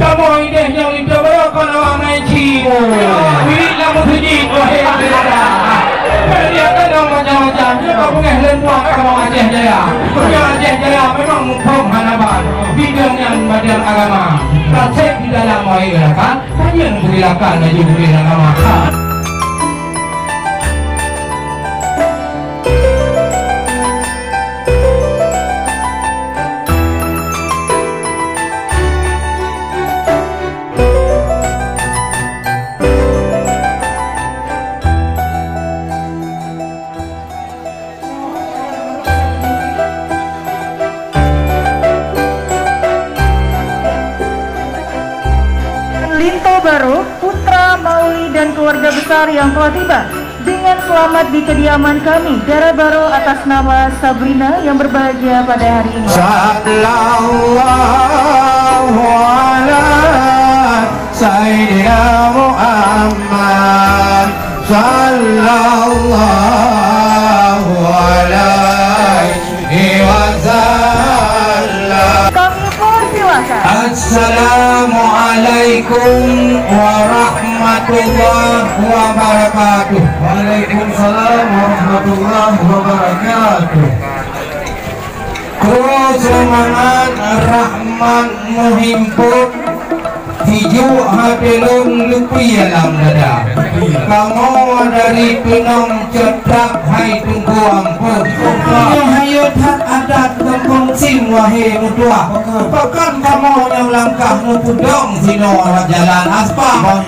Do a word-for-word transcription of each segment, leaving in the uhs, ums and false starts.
Kamoe idéh nyang linto baroe kon awak main ci. Wirit lam meuseujid, wahé akhé dara. Peudiakan macam-macam, nyoe ka beungéh lôn buat kamoe Aceh Jaya. Nyoe Aceh Jaya memang muphom hana ban. Bidang nyan badan agama. Taseb di dalam wahé rakan, tanyan berilakan laju beri agama. Linto Baro, putra Mauli dan keluarga besar yang telah tiba. Dengan selamat di kediaman kami, Dara Baro atas nama Sabrina yang berbahagia pada hari ini. Sallallahu ala Sayyidina Muhammad, sallallahu alaihi wasallam. Kami persilakan. Assalamualaikum warahmatullahi wabarakatuh. Waalaikumsalam warahmatullahi wabarakatuh. Kru seumangat rahmat meuhimpot, sijuek até lôn leupie lam dada. Kamoe dari keunong ceutak hai Teungku Ampon. Nyoe hayeu that adat gampông Sim wahé meutuah. Pakon kamoe nyang langkah meupeudong sinoe lam jalan aspal.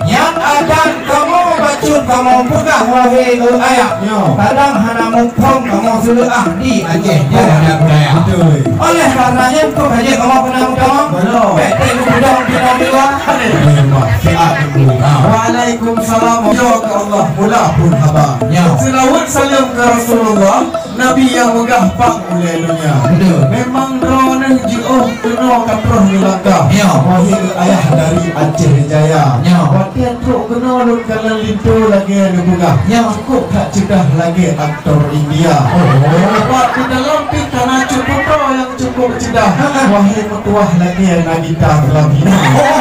Nyan adat kamoe bacut kamoe peugah wahé ayah. Nyoe. Kadang hana muphom kamoe seuleuah di Aceh Jaya dan budaya. Betul. Oleh karena nyan, kok ka jeuet kamoe keunan meutamong? Belum. Bèk teuh meupeudong di luwa. Terima kasih. Waalaikumsalam. Ya Allah, mula pun haba. Ya. Seulaweuet saleuem keu Rasulullah, Nabi nyang meugah bak ulèe donya. Betul. Memang droeneuh jiôh keunoe ka troh neulangkah. Ya. Wahé ayah dari Aceh Jaya. Ya. Watèe trok keunoe lôn kalon linto lagèe neupeugah. Ya. Cukup that ceudah lagèe aktor India. Oh. Bak di dalam pih ka na cut putroe nyang cukup ceudah. Wahé meutuah lagèe Nagita Slavina. Oh.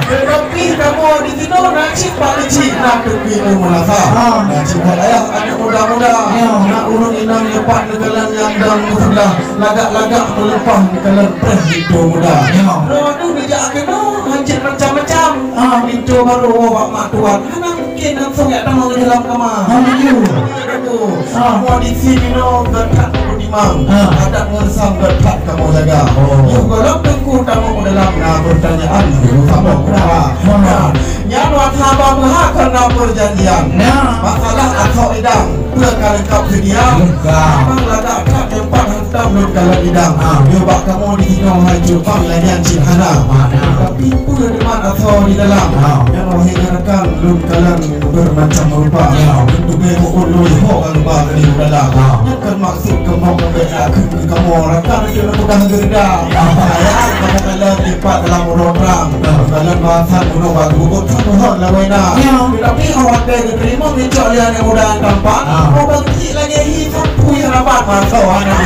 Tetapi kamoe di sinoe na cit bak keuchik na Teuku Meunasah. Ah. Na cit bak ayah aneuk muda-muda. Ya. Na ureueng inong nyoe pat neukalon nyang dang meuseulah lagak-lagak meuleupah neukalon preh linto muda. Ya. Droeneuh neujak keunoe hanjeuet macam-macam. Ah. Linto barô woe bak mak tuan. Hana mungken langsung jak tamong di dalam kama. Ah, betul. Aduh. Ah. Kamoe di sinoe geutak Imam, ha. Adat ngon sam geutak kamoe jaga. Oh. Yoh gohlom teungku tamong u dalam na peurtanyaan guru sambong peudara. Ha. Nah, nyan watèe haba meuhakon na peurjanjian. Nah. Masalah asoe idang, peue ka leungkap seudia? Leungkap. Memang lagak that teumpat hantom lôn kalon idang. Ha. Yoh bak kamoe di sinoe hai cupang lagèe nyan cit hana. Mana? Tapi peue teuma asoe di dalam? Ha. Nyan wahé rakan lôn kalon bermacam rupa. Ya. Bentuk bego ului ho kalau ba dari udara. Ya. Nyan kan maksud kamoe membela ke kamoe rakan itu nak pegang gerda. Ya. Saya kamoe kalau lipat dalam urut terang. Ya. Dalam bahasa gunung bagus, satu hal lah wena. Ya. Tapi awak dia diterima, ngicok lian yang udah tampak. Ya. Mau bagi lagi hi, sapu yang rapat masuk anak.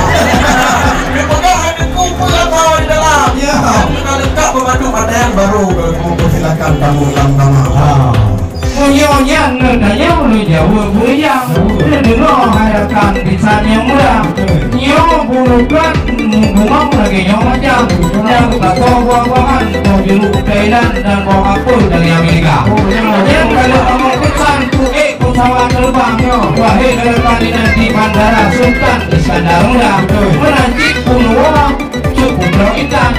Dia pegang ada kumpul apa di dalam. Ya. Tapi kalau lengkap memadu pakaian baru, kalau kamoe persilakan tamu yang utama. Ha. Meunyoe nyan neutanyong, neujaweueb beuyang. Neudeungoe hai rakan bisan nyang muda. Nyoe bunoe plat bungong lagèe nyoe macam. Nyang geupasoe buah-buahan, boh jeruk Thailand dan boh apel dari Amerika. Nyan ka lheueh tamong peusan, keu ék pesawat terbang. Wahé rakan inong di Bandara Sultan Iskandar Muda. Meunan cit bunoe Cut putroe intan,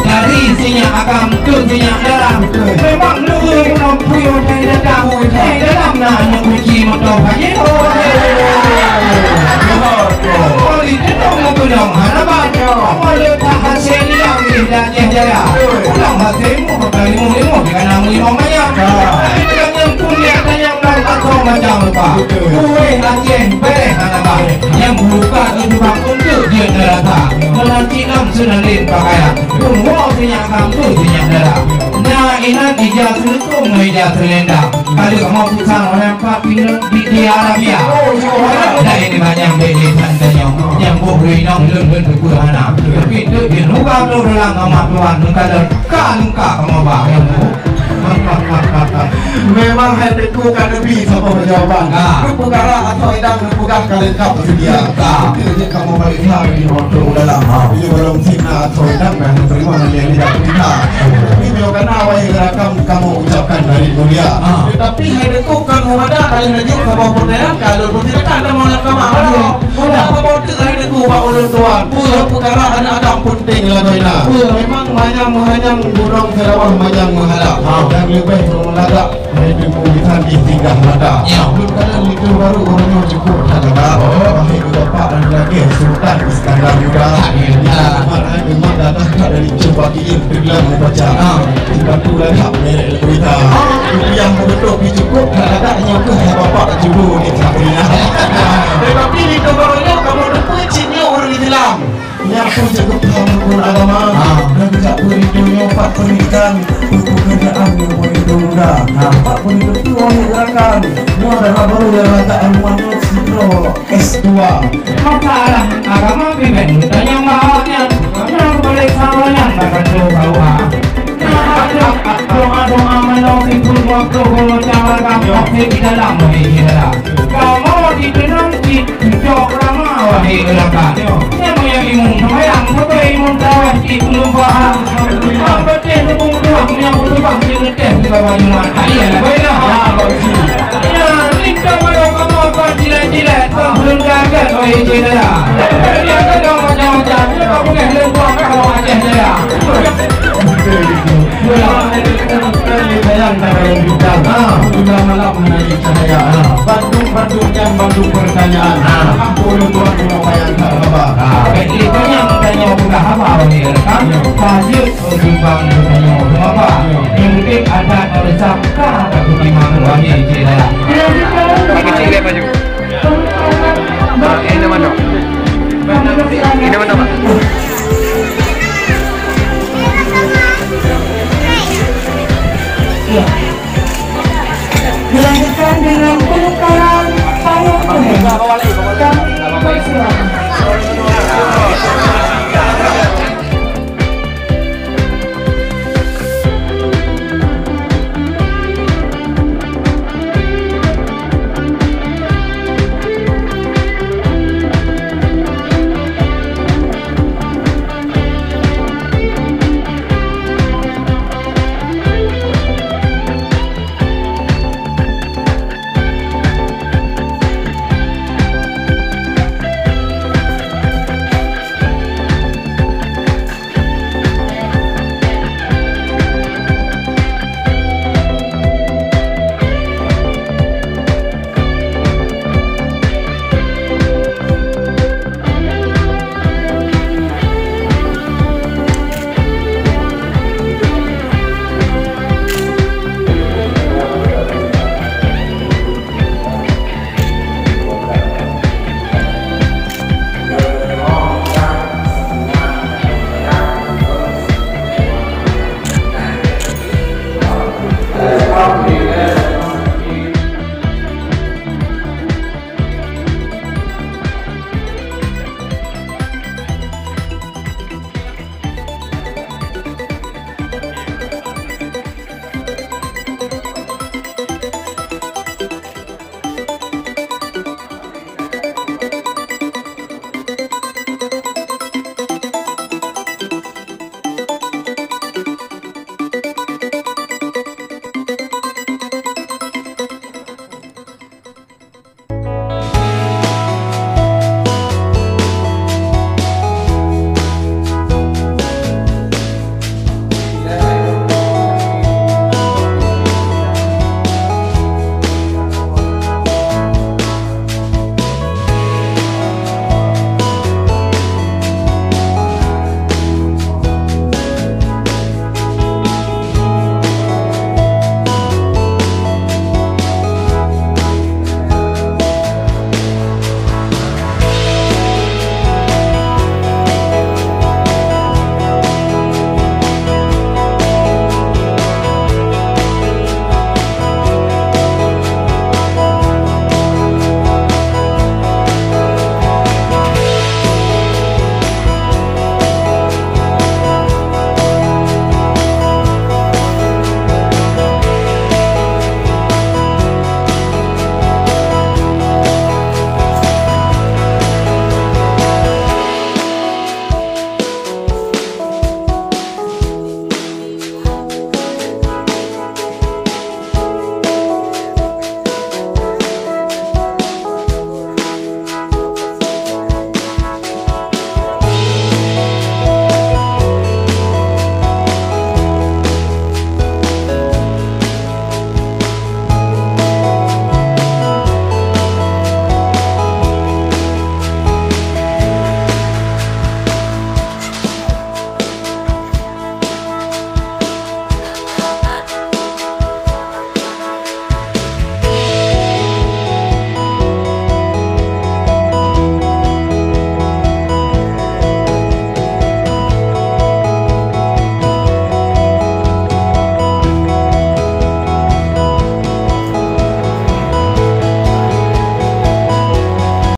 dari sinyak agam keu sinyak dalam. Memang leuweuh inong puyôh nyang datang. Nyang dalam na aneuk kunci moto pajero. Politik dong meukeunong hana banyak. Mulai tak hasil yang di Aceh Jaya. Pulang hasil mu bakal lima-lima di kanan lima maya. Dengan yang punya tanya Kantong macam rupa. Betul. Kueh Aceh bereh hana bah. Nyang buka keujubah untuk jeuet neurasa. Meunan cit lam seunalin pakaian. Pun woe sinyak agam tu sinyak dara. Na inan ija seuleukom ngon ija seulendang. Kalau kamoe pisang orang empat pinang di, di Arabia. Oh, ya. Dah ini banyak beli tanyong. Nyang buh rinong lôn lôn beupeu hana. Tapi tu di lubang tu dalam amat tuan. Bukan ka lengkap Memang hai Teungku ka neubi saboh jawaban. Ah. Neupeugah rah atau idang neupeugah ka leungkap seudia. Ah. Beutôi jeuet kamoe balik ha di moto dalam. Ah. Nyoe barong sina atau idang dah neuterima nyan nyang tidak perintah. Tapi nyoe kana wahai rakan kamoe ucapkan dari mulia. Ah. Tetapi hai Teungku kan meumada kali neujuk saboh pertanyaan ka lôn peusilakan kamoe lam kama. Aduh. Dah saboh teuk hai Teungku bak ulôn tuan. Peue? Peukara aneuk agam peunteng lagoina. Peue? Memang manyang meuhanyang gunong Seulawah manyang meuhala. Ha. Dan leubeh meulagak hai Teungku bisan jih singgah mata. Ya. Lôn kalon linto barô uroe nyoe cukôp that gagah. Oh. Hai geugapak dan lagèe Sultan Iskandar Muda. Ha, ya. Umat hai umat datang that dari Cempaka Putih teubilang meubaca. Ha. Dibantu lagak merek leukuita. Ha. Rupiah meubeutôi pih cukôp that gagah nyoe keuh hai bapak judô di Sabrina. Tetapi linto barô nyoe kamoe teupeu cit nyoe ureueng Islam. Nyan pun cukôp paham rukon agama. Ha. Dan jak beurindu nyoe pat peundidikan, pekerjaan nyoe beurindu muda. Ha. Pat peundidikan tu orang gerakan. Nyoe adalah baru yang letak rumah nyoe sidroe S dua. Masalah agama pimpin tanya mahalnya. Karena boleh salah yang akan tu bawa. Doa-doa menolong simpul waktu bulu cawan kampung di dalam bagi kita. Kamu di benang di jok lama wahai rakan. Yang punya imun sembahyang, betul imun tawah di penumpahan. Yang betul dukung tuah, yang berubah di letih di bawah Jumat. Iya, baiklah. Ya, kita baru kamu apa jilat-jilat, tak belum gagal wahai jendela. Dia kena macam-macam, dia tak boleh lempar kalau Aceh Jaya. Betul itu. Mula, saya tengok sekali bayang tak ada bintang. Ha, sudah malam menarik cahaya. Ha, bandum-bandum nyan bandum pertanyaan. Ha. Apa ulôn tuan punya bayang tak haba? Ha. Baik, banyak tanya buka haba ni, kan? Ya. Pajak berkembang bertanya apa? Ya. Yang penting ada resah ka tak berkembang wahai cik dalam. Kecil dia maju. Ah, ini mana? Ini mana, Pak? Dilanjutkan dengan penukaran payung kuning.